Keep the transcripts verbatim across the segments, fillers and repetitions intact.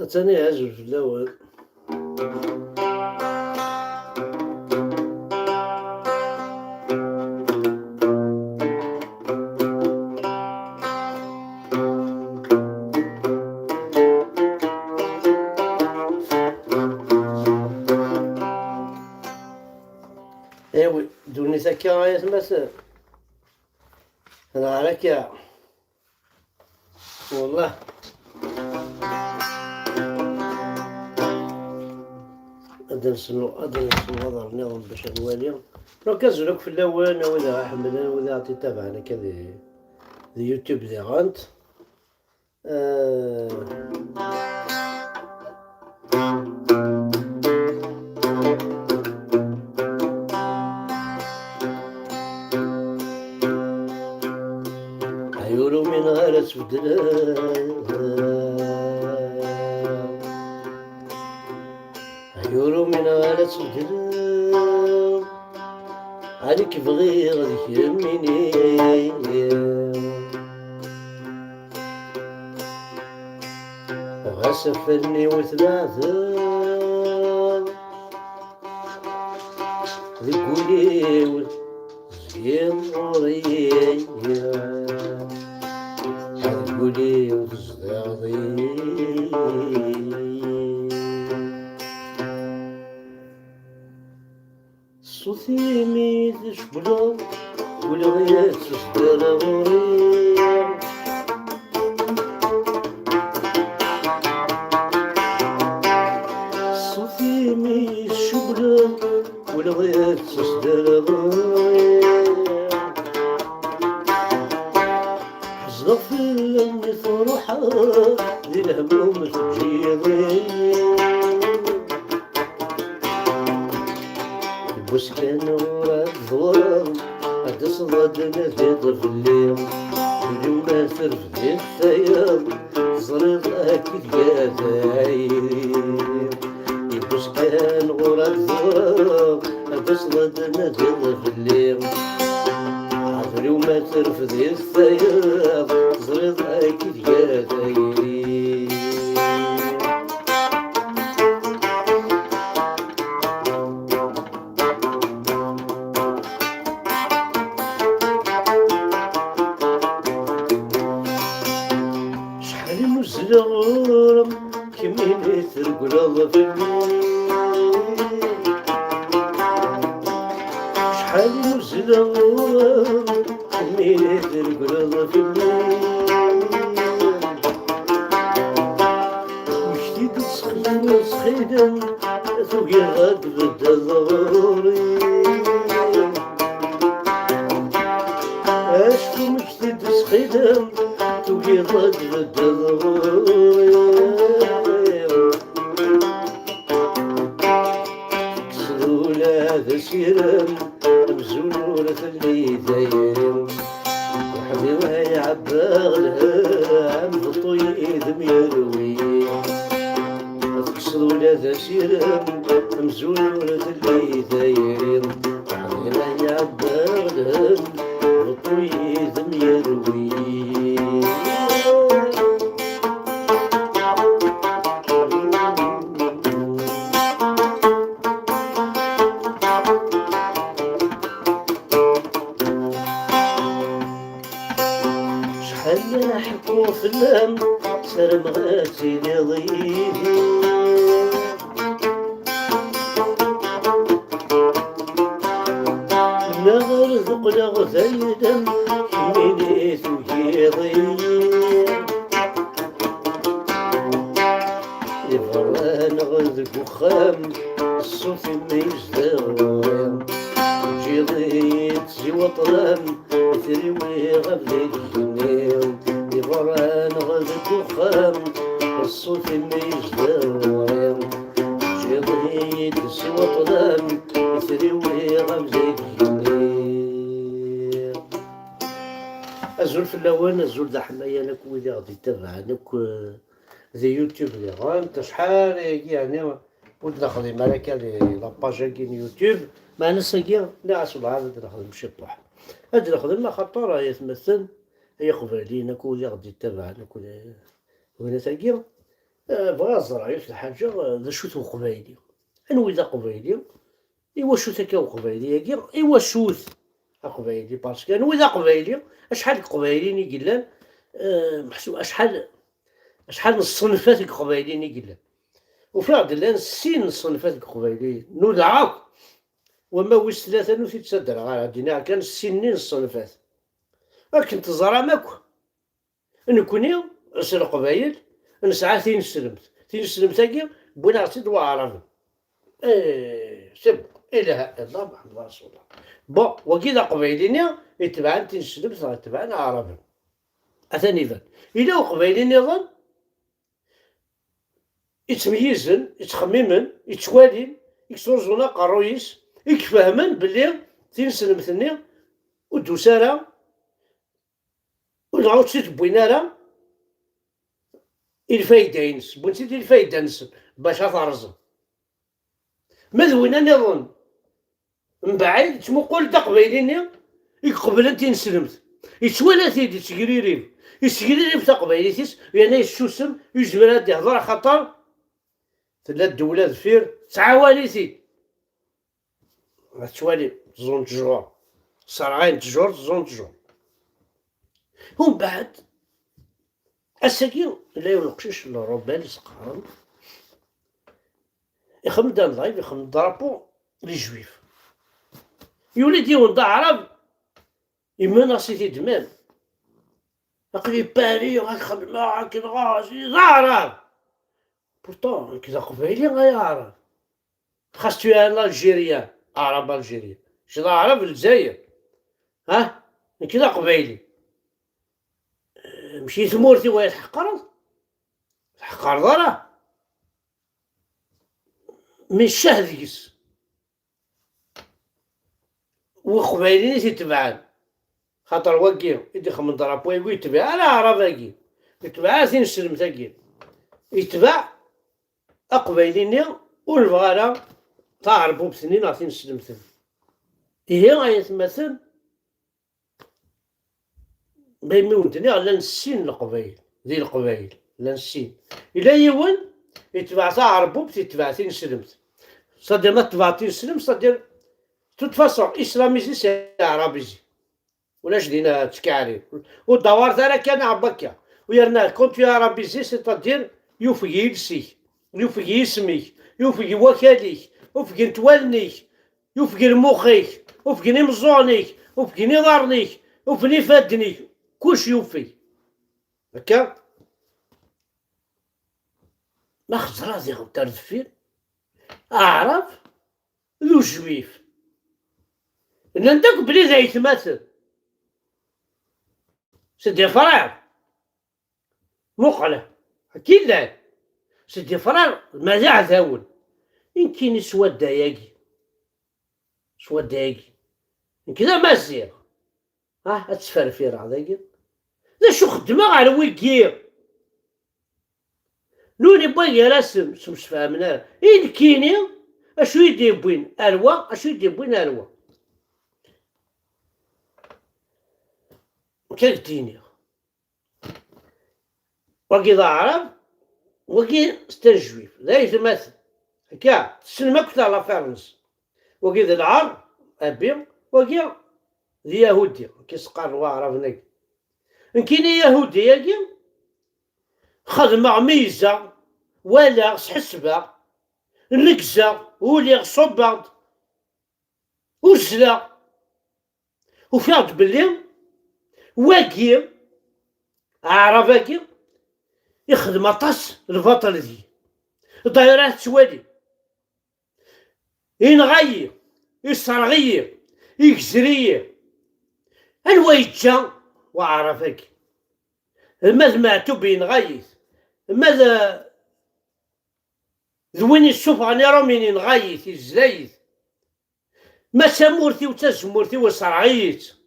Attan ihi, azul fell-awen. Ewi, ddunit akka ay atmaten. Neɣ akka. Wallah. Ad d-nesnu, ad d-nesnu aḍar nniḍen bac ad nwali. Donc, azul akk fell-awen, a wid aɣ-iḥemmlen, a wid aɣ-tt-itabaɛen akka di, di YouTube diɣen. Eh, Ay ur umineɣ ara tbeddleḍ. Ay ur umineɣ ara tbeddleḍ. Ɛni k-bɣiɣ d kemmini. Ɣas afalni-w tbeɛdeḍ. Deg wul-iw tezgiḍ ɣur-i. Deg wul-iw tezdiɣ. Ṣṣut-im i tcewwleḍ, walaɣ-ak tezdiɣ ɣur-i. Ṣṣut-im i tcewwleḍ, walaɣ-ak tezdiɣ ɣur-i. Ḥezneɣ fell-am mi truḥeḍ, di lehmum teǧǧiḍ-iyi. Yiwwas kan ur ad tẓewreḍ, ad d-taseḍ ad d-tnadiḍ fell-i. Imi ma terfed i tayeḍ, teẓriḍ akken tga tayri. Yiwwas kan ur ad tẓewreḍ, ad d-taseḍ ad d-tnadiḍ fell-i. Aḍar-iw ma terfed i tayeḍ, teẓriḍ akken tga tayri. Acḥal i nuzzleɣ ɣur-m, kemmini treggleḍ fell-i. Acḥal i nuzzleɣ ɣur-m, kemmini treggleḍ fell-i. Mek t-id-tesxedmeḍ sxedem, tugiḍ ad tbeddeḍ ɣur-i. Acku mek t-id-tesxedem, tugiḍ ad tbeddeḍ ɣur-i. Tekkseḍ ula d asirem, amzun ur telli tayri. Weḥdi ay ɛebbaɣ lhemm, beṭṭu yid-m yerwi. Tekkseḍ ula d asirem, amzun ur telli tayri. Weḥdi ay ɛebbaɣ lhemm, beṭṭu yid-m yerwi. Acḥal la ḥekkuɣ fell-am, ssarameɣ ad tiliḍ yid-i. Neɣ ad qqleɣ d ayla-m, kemmini tugiḍ-iyi. Di berra neɣ deg uxxam, ṣṣut-im yezdeɣ ɣur-i. Teǧǧiḍ-iyi-d si waṭṭlam, triwiɣ abdid-nni. Di berra neɣ deg uxxam, ṣṣut-im yezdeɣ ɣur-i. Teǧǧiḍ-iyi-d si waṭṭlam, triwiɣ abdid-nni. Azul fell-awen, azul d aḥmayan akk wid i ɣ-d-ittabaɛen akk, eh, di YouTube diɣen. Acḥal ayagi, yeɛni, ur d-nexdim ara akka di la page-agi n YouTube, meɛna ass-agi nniɣ-as wellah ad d-nexdem ciṭuḥ. Ad d-nexdem axaṭer, ay atmaten, ay iqbayliyen akk wid i ɣ-d-ittabaɛen akk, eh, winat-agi, Eh, bɣiɣ ad ẓreɣ yiwet lḥaǧa, eh, d acu-t uqbayli? Anwa i d aqbayli? Iwacu-t akka uqbayli-agi? Iwacu-t aqbayli? Parce que anwa i d aqbayli? Acḥal n iqbayliyen i yellan? Eh, meḥsub acḥal, acḥal n ṣṣenfat n iqbayliyen i yellan? Ufiɣ-d llan sin n ṣṣenfat n iqbayliyen. Nudaɣ akk. Wama wis tlata ur t-id-ttadreɣ ara. Ad d-iniɣ kan sin-nni n ṣṣenfat. Akken teẓram akk. Nekni, s Leqbayel, nesɛa tineslemt. Tineslemt-agi, wwin-aɣ-tt-id Waɛraben. Eh, c'est bon. La ilaha illallah Muḥemmed Rasulullah. Bon, wagi d aqbayli-nni, itebɛen tineslemt neɣ itebɛen Aɛraben. Atan iban. Yella uqbayli nniḍen, ittmeyyizen, ittxemmimen, ittwalin, i yettruẓun aqerruy-is, i ifehmen belli tineslemt-nni ur d-tusi ara, ur dɣa ur tt-id-wwin ara i lfayda-ines, wwin-tt-id i lfayda-nsen, bac ad t-rẓen. Ma d winna nniḍen, mbeɛd, yettmuqul-d aqbayli-nni i iqeblen tineslemt. Yettwala-t-id, yettgririb. Yettgririb taqbaylit-is, yerna yessusem, ur yezmir ad d-ihder axaṭer tella ddewla deffir, tettɛawan-it-id. Ma tettwalim, ẓẓun ttjur. Sserɣayen ttjur, ẓẓun ttjur. Umbeɛd, ass-agi, yella yiwen uqcic n Ṛubel, s-qqaren. Ixdem-d un live, ixdem drapeau les juifs. Yuli-d yiwen d aɛrab, imenaṣi-t-id même. Aql-i Paris, ad xedmeɣ, ad k-nɣeɣ, d aɛrab. Pourtant, nekk d aqbayli, ay aɛrab. Xas tu es un Algérien, aɛrab algérien. Kečč d aɛrab n Lezzayer. Ha? Nekk d aqbayli. Eh, mačči tmurt-iw ay tḥeqqreḍ? Tḥeqqreḍ ara. Mi ccah deg-s. Uqbayli i t-itebɛen. Xaṭer wagi i d-ixemmen drapeau-agi, ur yetbeɛ ara aɛrab-agi. Yetbeɛ ara tineslemt-agi. Yetbeɛ aqbayli-nni, ur nebɣi ara taɛerbubt-nni neɣ tineslemt-nni. Ihi, ay atmaten, daymi wen-d-nniɣ, llan sin leqbayel, di leqbayel, llan sin. Yella yiwen, yetbeɛ taɛerbubt, yetbeɛ tineslemt. C'est-à-dire, ma tebɛeḍ tineslemt, c'est-à-dire, de toute façon, islamizi c'est arabizi. Ulac din ttkeɛrib. Ur d-tewwiḍ ara kan ɛebba akka. U yerna, quand tu es arabisé, c'est-à-dire, yufeg yiles-ik, yufeg yisem-ik, yufeg wakal-ik, ufgent wallen-ik, yufeg lmux-ik, ufgen imeẓẓuɣen-ik, ufgen iḍarren-ik, ufgen ifadden-ik, kullec yufeg. Akka? Ma xeẓra diɣen ar deffir, aɛrab d ujuif. Nnan-d akk belli d aytmaten. C'est des frères. Muqel, akka i llan. C'est des frères, ma d iɛdawen. I nekkini s wadda-agi. S wadda-agi. Nekk d amaziɣ. Ah, ad ttferfireɣ dagi. D acu xeddmeɣ ɣer wigi? Nuni n wagi ara sem-, semsefhamen ara. I nekkini, acu i d-yewwin ar wa, acu i d-yewwin ar wa? Nekk ad k-d-iniɣ. Wagi d aɛrab, wagi c'est un juif, d aytmaten. Akka, tessnem akk l'affaire-nsen. Wagi d lɛar, abi, wagi d yahudi, akka i s-qqaren waɛraben-agi. Nekkini yahudi-agi, xedmeɣ, meyyzeɣ, walaɣ, sḥesbeɣ, neggzeɣ, uliɣ, ṣubbeɣ-d, uzzleɣ. Ufiɣ-d belli wagi, aɛrab-agi, ixdem aṭas lbaṭel deg-i. D'ailleurs, ad tettwali. Inɣa-yi, isserɣ-iyi, igzer-iyi. Anwa yeǧǧa waɛrab-agi? Ma d Meɛtub, inɣa-yi-t. Ma d, d win yessufɣen iṛumyen, inɣa-yi-t, izla-yi-t. Ma d tamurt-iw, d tazemmurt-iw, isserɣ-iyi-tt.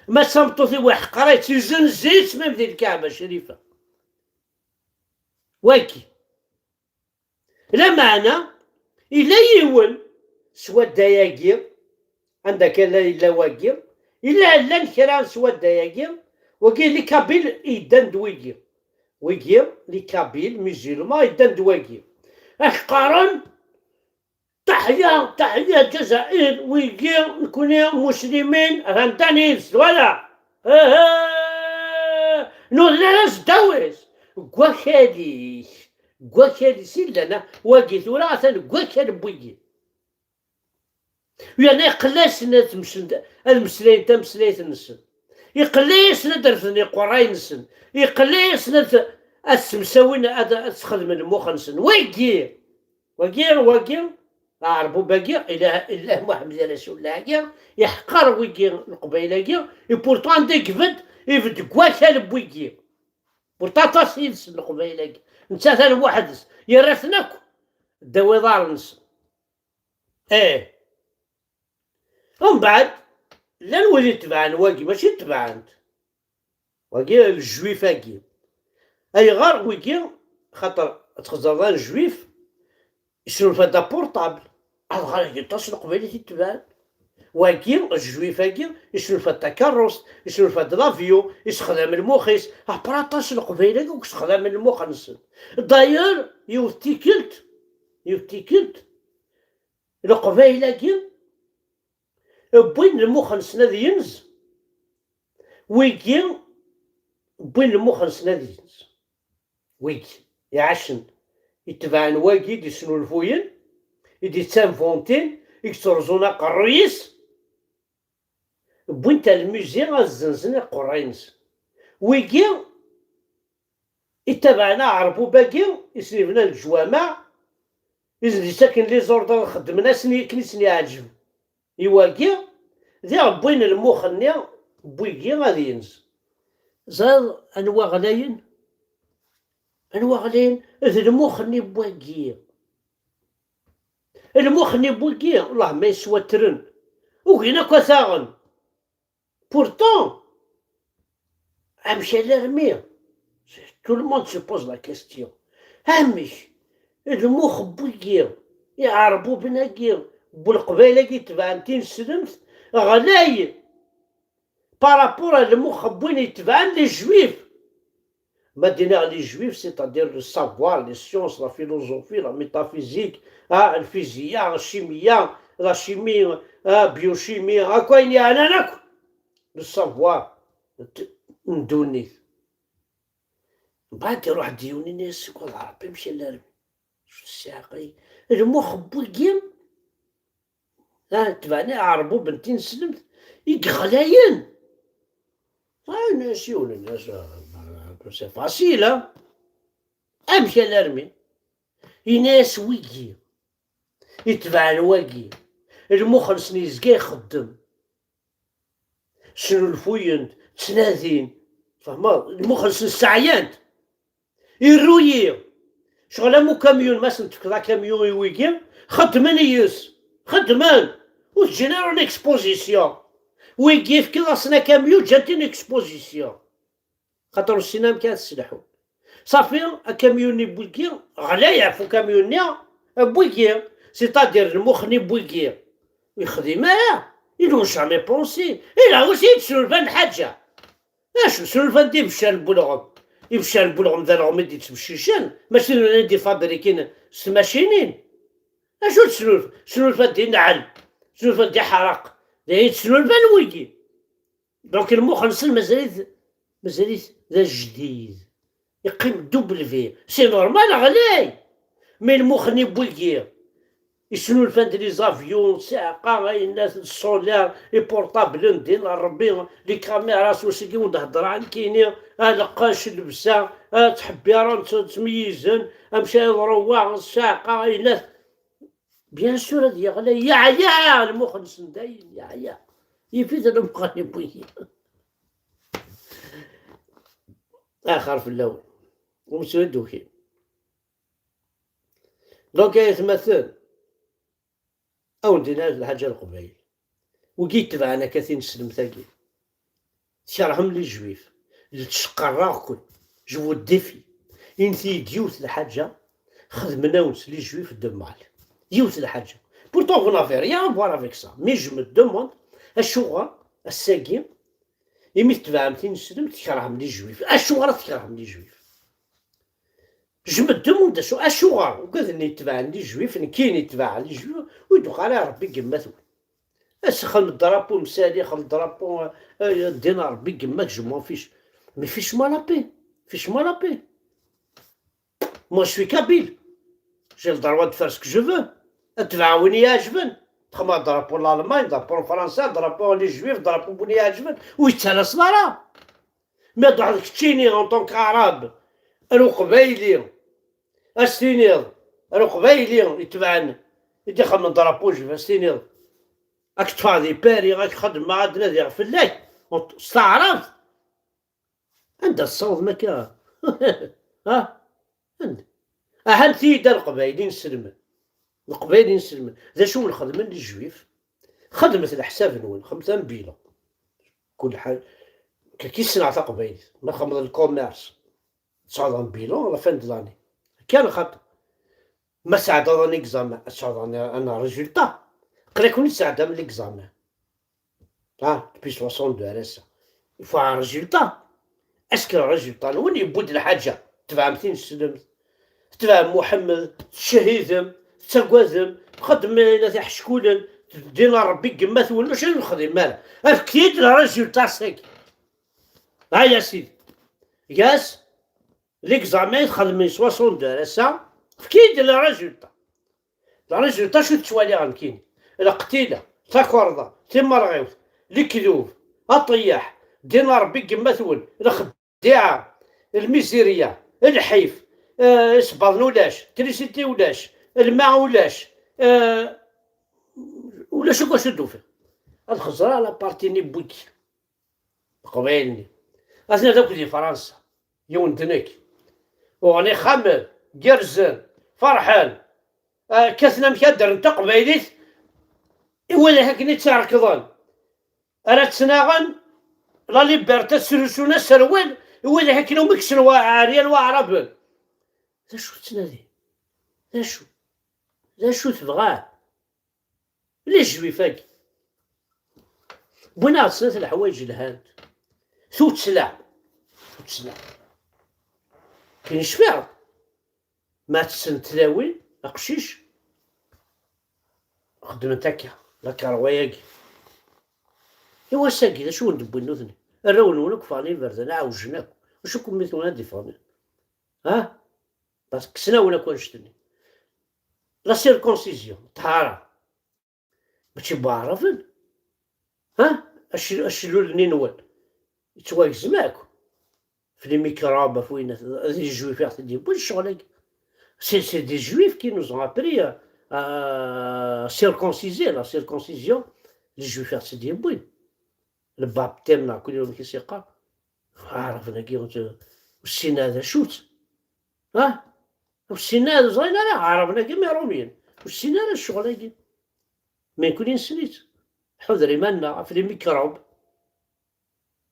Ma d tameṭṭut-iw, iḥqer-itt, izenz-itt, même di Lkaɛba Crifa. Wagi. Lameɛna, yella yiwen s wadda-agi, anda kan la yella wagi, yella llan kra s wadda-agi, wagi les Kabyles i yeddan d wigi. D Wigi, les Kabyles musulmans, yeddan-d wagi. Ak qqaren, taḥya, taḥya Lezzayer, wigi, nekni muslimin, atan yid-s, voilà. Nuḍen ara s ddaw-is. Deg wakal-ik, deg wakal-is i llan, wagi tura atan deg wakal n wigi. Yerna iqella-yasen ad msen-, ad meslayen tameslayt-nsen. Iqella-yasen ad refden iqerray-nsen. Iqella-yasen ad, ad ssemsawin, ad, ad sxedmen lmux-nsen. Wagi, wagi, wagi, aɛerbub-agi, ilah, ilah Muḥemmed Rasulullah-agi, iḥqer wigi Leqbayel-agi, i pourtant anda i ibedd, ibedd deg wakal n wigi. Pourtant aṭas yid-sen Leqbayel-agi. Netta atan weḥd-s, yerra-ten akk ddaw iḍarren-nsen. Eh. Umbeɛd, llan wid itebɛen wagi, mačči tebɛen-t. Wagi, lejwif-agi. Ayɣer wigi? Xaṭer ad txeẓẓreḍ a lejwif, yesnulfa-d apurṭabl. Adɣar-agi aṭas n Leqbayel i t-itebɛen. Wagi, lejwif-agi, yesnulfa-d takeṛṛust, yesnulfa-d l'avion, yessexdam lmux-is. Après aṭas n Leqbayel-agi ur ssexdamen lmux-nsen. D'ailleurs, yiwet tikkelt, yiwet tikkelt, Leqbayel-agi wwin lmux-nsen ad yenz, wigi wwin lmux-nsen ad yenz. Wigi iɛacen, itebɛen wagi i d-isnulfuyen, i d-ittanvuntin, i yettruẓun aqerruy-is, wwin-t ar lmuzi ad zzenzen iqerray-nsen. Wigi itabaɛen aɛerbub-agi i sen-ibnan leǧwameɛ, i sen-d-ittaken les ordres ad xeddmen akken i sen-yeɛǧeb i wagi, diɣ wwin lmux-nni n wigi ad yenz. Ẓriḍ anwa ɣlayen? Anwa ɣlayen? D lmux-nni n wagi. Lmux-nni n wigi, Allah ma yeswatren, ugin akk ad t-aɣen. Pourtant, amek alarmi? Tout le monde se pose la question. Amek lmux n wigi, iɛerbuben-agi, n Leqbayel-agi itebɛen tineslemt, ɣlay par rapport à lmux n win itebɛen les juifs? Ma d-iniɣ les juifs, c'est-à-dire le savoir, les sciences, la philosophie, la métaphysique, ah, lfiziya, chimiya, la chimie, ah, biochimie, akk ayen yeɛnan akk le savoir n ddunit. Mbeɛd iruḥ-d yiwen ini-as, "Seg wala Ṛebbi, amek alarmi?" Lmux n wigi, ah, tebɛen aɛerbub n tineslemt i yeɣlayen. Ah, ini-as yiwen, ini-as, ah, c'est facile, ah. Amek alarmi? Ini-as wigi, itebɛen wagi, lmux-nsen yezga ixeddem. Snulfuyen-t, ttnadin. Tfehmeḍ? Lmux-nsen sseɛyan-t. Irru-yi. Ccɣel am ukamyun, ma sen-tefkeḍ akamyun i wigi, xeddmen yes. Xeddmen. Ur ǧǧin ara une exposition. Wigi, tefkiḍ-asen akamyun, ǧǧan-t une exposition. Xaṭer ur ssinen amek ad sselḥun. Safi, akamyun-nni n wigi, ɣlay ɣef ukamyun-nni n wigi. C'est-à-dire, lmux-nni n wigi, ur yexdim ara. Ils n'ont jamais pensé. Et là aussi, ttnulfan lḥaǧa. Acu, snulfan-d ibeccan n welɣem? Ibeccan n welɣem d alɣem i d-yettbeccicen, mačči d win i d-ifabrikin s tmacinin. Acu d-snulf-, snulfan-d inɛel, snulfan-d iḥraq. D ayen ttnulfan wigi. Donc, lmux-nsen mazal-it, mazal-it d ajdid. Yeqqim W. C'est normal, ɣlay. Mais lmux-nni n wigi, yesnulfan-d les avions, ssiɛqa, ayennat, solaire, iportablen, din n Ṛebbi, les caméras, s wasigi ur d-heddreɣ nekkini, ah, lqecc, llebsa, ah, ttḥebbiren, tt-, ttmeyyizen, amek ara yeḍru wa, ssiɛqa, ayennat. Bien sûr, ad yeɣli, yeɛya, lmux-nsen dayen, yeɛya. Yif-it lmux-nni n wigi. Axir fell-awen. Ur tteddukin. Donc, ay atmaten, ad wen-d-iniɣ lḥaǧa n Leqbayel. Wigi itebɛen akka tineslemt-agi. Tkerhem les juifs. Ttceqraɣ-ken. Je vous défie. Init-iyi-d yiwet lḥaǧa xedmen-awen-tt les juifs de mal. Yiwet lḥaǧa. Pourtant, vous n'avez rien à voir avec ça. Mais je me demande, acuɣer ass-agi, imi tetebɛem tineslemt, tkerhem les juifs? Acuɣer ad tkerhem les juifs? Je me demande acu, acuɣer ugaden yetebɛen les juifs, nekkini yetebɛen les juifs, ur d-uɣal ara Rebbi deg yemma-twen. Ass xdem drapeau msali, xdem drapeau, eh, ddin Rebbi deg yemma-k, je m'en fiche. Mais fiche-moi la paix, fiche-moi la paix. Moi, je suis kabyle. J'ai le droit de faire ce que je veux. Ad tebɛeɣ win i yi-ɛeǧben. Txedmeɣ drapeau n Lalman, drapeau n Fransa, drapeau n les juifs, drapeau n win i yi-ɛeǧben. Ur yettalasen ara. Mi ad d-truḥeḍ keččini en tant qu'arabe ar uqbayli, ad s-tiniḍ, ar uqbayli itebɛen i d-ixedmen drapeau juif, ad s-tiniḍ, ad k-ṭṭfeɣ di Paris, ad k-xedmeɣ, ad nadiɣ fell-ak, s taɛrabt. Anda tessawḍem akka? Ha? Anda? Ahat-iyi-d a Leqbayel inselmen. Leqbayel inselmen. D acu wen-xedmen les juifs? Xedmet leḥsab-nwen, xedmet un bilan. Kul ḥal, kaki ssneɣ taqbaylit. Ma txedmeḍ le commerce, tesɛuḍ un bilan à la fin de l'année. Kan xaṭer. Ma tesɛeddaḍ un examen, ad tesɛuḍ un, un résultat. Aql-aken i tesɛeddam l'examen. Ah, depuis soixante-deux ar ass-a. Il faut un résultat. Est-ce que le résultat-nwen yewwi-d lḥaǧa? Tebɛem tineslemt, tebɛem Muḥemmed, tettcehidem, tettagadem, txeddmem ayen tiḥeckulen, ddin Rebbi deg yemma-twen, ulac ayen ur nexdim ara. Efk-iyi-d le résultat-agi. Aya sidi. Gas, l'examen i txedmem soixante-deux ar ass-a, efk-iyi-d le résultat. Le résultat acu tettwaliɣ nekkini? Lqetila, takerḍa, timerɣiwt, lekdub, aṭeyyaḥ, ddin Rebbi deg yemma-twen, lxeddiɛa, lmizirya, lḥif, eh, isebbaḍen ulac, trisiti ulac, lma ulac, eh, ulac akk acu d-ufiɣ. Ad xeẓreɣ la partie-nni n wiki. Leqbayel-nni. Aten-a akk di Fransa. Yiwen d nekk. Uɣen ixxamen, gerrzen, ferḥen. Ah, kkaten amek ad ddren taqbaylit i wid akken i tt-irekḍen. Ara ttnaɣen la liberté, srusun aserwal i wid akken umi kksen wa-, ɛeryan waɛraben. D acu tettnadi? D acu? D acu tebɣa? Les juifs-agi. Wwin-aɣ-d snat leḥwayeǧ lhant. Tuttla. Tuttla. Kin cfiɣ. Ma tessen tlawin, aqcic, xeddment akka, la karwa-agi. I wass-agi, d acu wen-d-wwin nutni? Arraw-nwen akk ffɣen iberdan, ɛewjen akk. Acu kum mi tura ad d-iffɣen? Ha? Parce que kksen-awen akk annect-nni. La circoncision, ṭṭhara. Mačči n waɛraben. Ha? Ac-, acellul-nni-nwen yettwagzem akk. F les microbes, f winat, d les juifs i ɣ-t-id-yewwin ccɣel-agi. C'est, c'est des juifs qui nous ont appris à, à circonciser, la circoncision, les juifs i ɣ-tt-id-yewwin. Le baptême, neɣ kul yiwen amek i s-yeqqar. Aɛraben-agi, ur tt-, ur ssinen ara d acu-tt. Ha? Ur ssinen ara, ẓrin ara, Aɛraben-agi, am Irumyen. Ur ssinen ara ccɣel-agi. Mais nekkni nessen-itt. Ḥuder iman-nneɣ ɣef les microbes.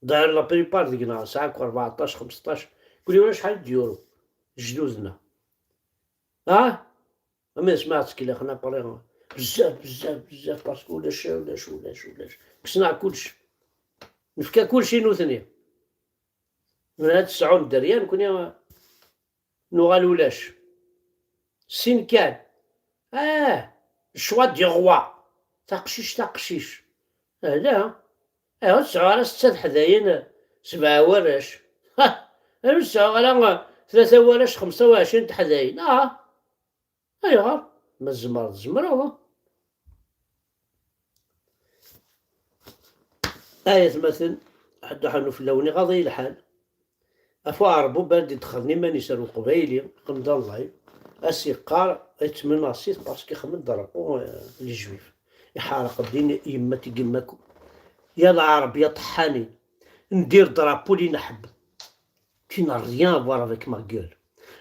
D'ailleurs, la plupart deg-neɣ nesɛa akk rbeɛṭac, xemseṭṭac, kul yiwen acḥal d-yuru. Lejdud-nneɣ. Ah? Am asmi ara ttkellixen après. Bezzaf, bezzaf, bezzaf, parce que ulac, ulac, ulac, ulac. Kksen-aɣ kullec. Nefka kullec i nutni. Bnat tesɛun dderya, nekkni nuɣal ulac. Sin kan. Ah, le choix du roi. Taqcict, taqcict. Ala. Ah, ur tesɛu ara setta teḥdayin, sebɛa warrac. Ha, ur tesɛu ara tlata warrac, xemsa u ɛecrin teḥdayin. Ah, ayɣer? Ma tzemreḍ, tzemreḍ. Ay atmaten, ḥedd ur ḥennu fell-awen, iɣaḍ-iyi lḥal. Ɣef uɛerbu, bad idexlen iman-is ar uqbayli, iqqim-d en live, a s-yeqqar, yettmenasit parce que ixdem-d drapeau, euh, les juifs. Iḥerq ddin yemma-k, yemma-ken. Ya lɛerb, ya ṭeḥḥanin, ndir drapeau li nḥebb. Tu n'as rien à voir avec ma gueule.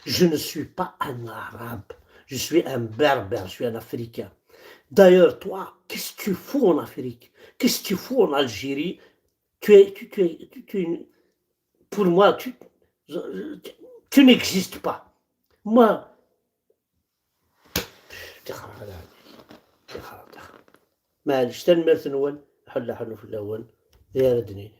Je ne suis pas un arabe. Je suis un berbère, je suis un africain. D'ailleurs, toi, qu'est-ce que tu fous en Afrique? Qu'est-ce que tu fous en Algérie? Tu es, tu, tu es, tu, tu es une, pour moi, tu, tu, tu n'existes pas. Moi, tixer hada. Tixer, tixer. Maɛlic, tanemmirt-nwen, ḥella ḥellu fell-awen, d ara d-nini.